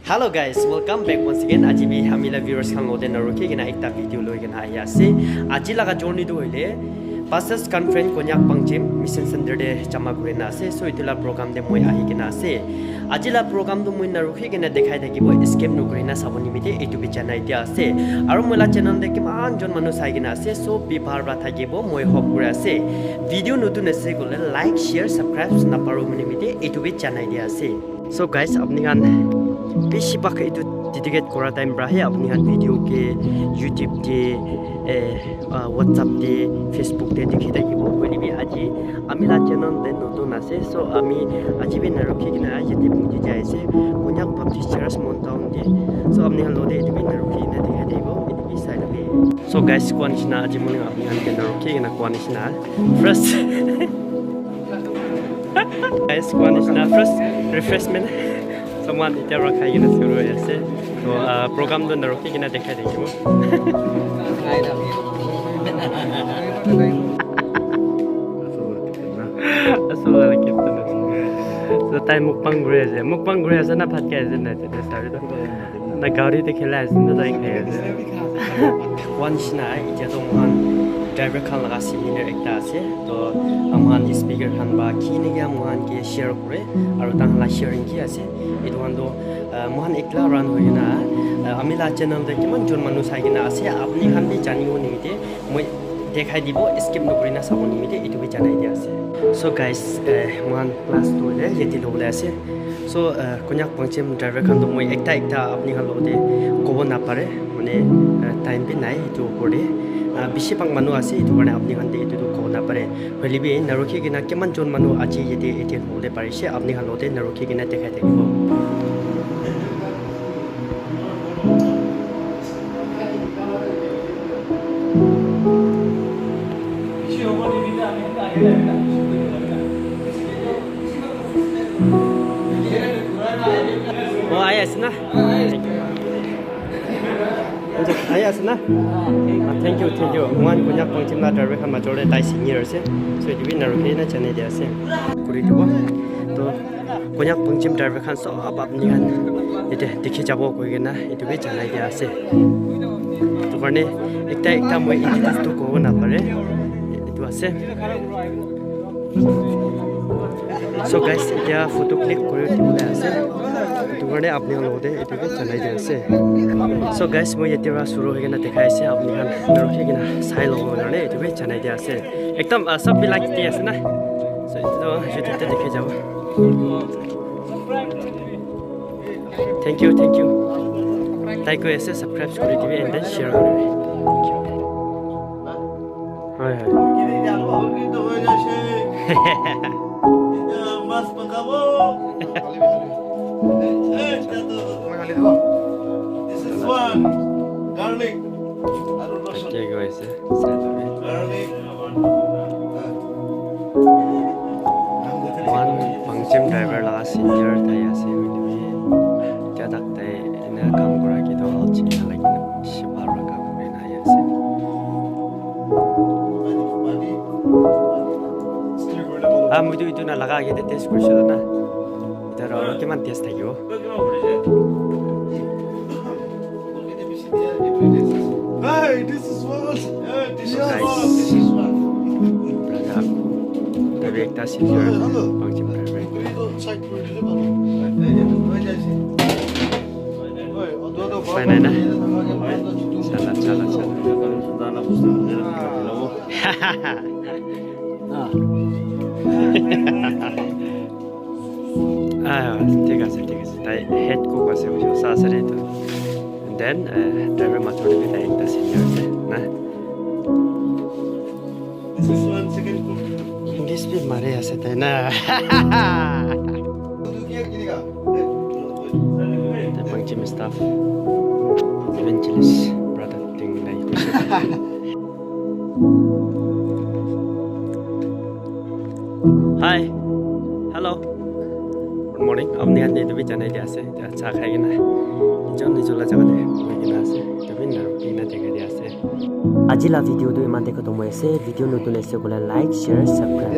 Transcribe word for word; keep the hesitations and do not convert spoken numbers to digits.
Hello guys, welcome back once again. Aji bi ami la viewers khan lote na rukhi kena ekta video loi kena ahi ase. Aji laga journey tu hoile Pastors Conference Konyak Pangchim Mission Center te jama kuri na ase. So itu la program te moi ahi kena ase. Aji la program tu moi na rukhi kena dekhai thakibo, skip no kuri na sabo nimite itu bi janai dia ase. Aru moi la channel te kiman jon manu sai kena ase. So bi bhal pra thakibo, moi hope kuri ase. Video notun ase koile like, share, subscribe na paru nimite itu bi janai dia ase. So guys, apni khan bishi bhag etu dedicate kora time pra he apni khan video ke YouTube te, eh, ah, WhatsApp te, Facebook te dikhi thakibo. Hoile bi aji ami la channel te notun ase. So ami aji bi na rukhi kena aji te punji jai ase. Konyak Baptist Church Mon Town te. So apni khan lote etu bi na rukhi kena dikhai thakibo. Etu bi sai lobi. So guys, kua nishina aji morning apni khan ke na rukhi kena kua nishina. First Guys, kua nishina first refreshment. Someone itya pra khai kena suru hoi ase. To, ah, program tu na rukhi kena dekhai thakibo. Asu wala kipta na. So tai mukbang kuri ase. Mukbang kuri ase na bhat khai ase na? Na gari te khela ase na tai khai ase. One shina, itya to mohan driver khan laga seminar ekta ase. To mohan speaker khan ba ki ne kya mohan ke share kore. Aru tang la sharing ki ase. Itu khan to, ah, mohan ekla run hoi kena, ah, ami la channel te kiman jon manu sai kena ase. Apni khan bi janibo nimite moi dekhai dibo, skip no kuri na sabo nimite itu bi janai dia ase. So guys, eh, mohan class tu hoile yate lobole ase. So, uh, Konyak Pangchim driver khan tu moi ekta ekta apni khan logote kobo napare, mane, uh, time bi nai etu opor te. Uh, bishi bhag manu ase, etu karne apni khan te etu tu kobo napare. Hoile bi narukhi kena kiman jon manu aji yate, yate lobole parise, apni khan logote narukhi kena dekhai thakibo. Oh, ahi ase na? Ahi ase na? Ah, thank you, thank you. Mohan Konyak Pangchim la driver khan major te tai senior ase. So, etu bi narukhi na janai dia ase. Kuri dibo. To, Konyak Pangchim driver khan sob apni khan ete dikhi jabo koi kena etu bi janai dia ase. Etu karne ekta ekta moi introduce tu kobo napare. Etu ase. So guys, etiya photo click kuri thakibole ase. Etu karne apni khan logote etu bi janai dia ase. So guys, moi yate para shuru hoi kena dekhai ase apni khan narukhi kena sai lobo karne etu bi janai dia ase. Ekdam, ah, sob bi like di ase na? So, etu toh YouTube te dikhi jabo. Thank you, thank you. Tai koi ase subscribe kuri dibi and then share kuri dibi. Thank you. Hoi, hoi. Mas pakabo. This is one. Garlic. Garlic. Mohan Pangchim driver laga senior tai ase, hoile bi etiya tak tai ena kam kura ke toh alchi nalagi na bishi bhal para kam kuri na ahi ase. Ah, moi tu etu na laga age te taste kurise na. Etu aro kiman taste thakibo? Hey, this is what? Hey, this is what? This is what? Brother, aku. Tabi ekta senior. Hello. Pangchim driver. Upai nai na. Chala, chala, chala. Ah, thik ase, thik ase. Tai head cook ase, hoise, osa ase re etu. And then, eh, driver major te bi tai ekta senior ase, na? This is one second cook. English bi mari ase tai, na? Tai Pangchim staff, evangelist, brother, ting nai. Hi. Hello. Good morning. Apni khan te etu bi janai dia ase. Etia cha khai kena nijor nijor la jaga te boi kena ase. Etu bi narukhi kena dikhai dia ase. Aji la video tu iman te khatam hoi ase. Video notun ase koile like, share, subscribe.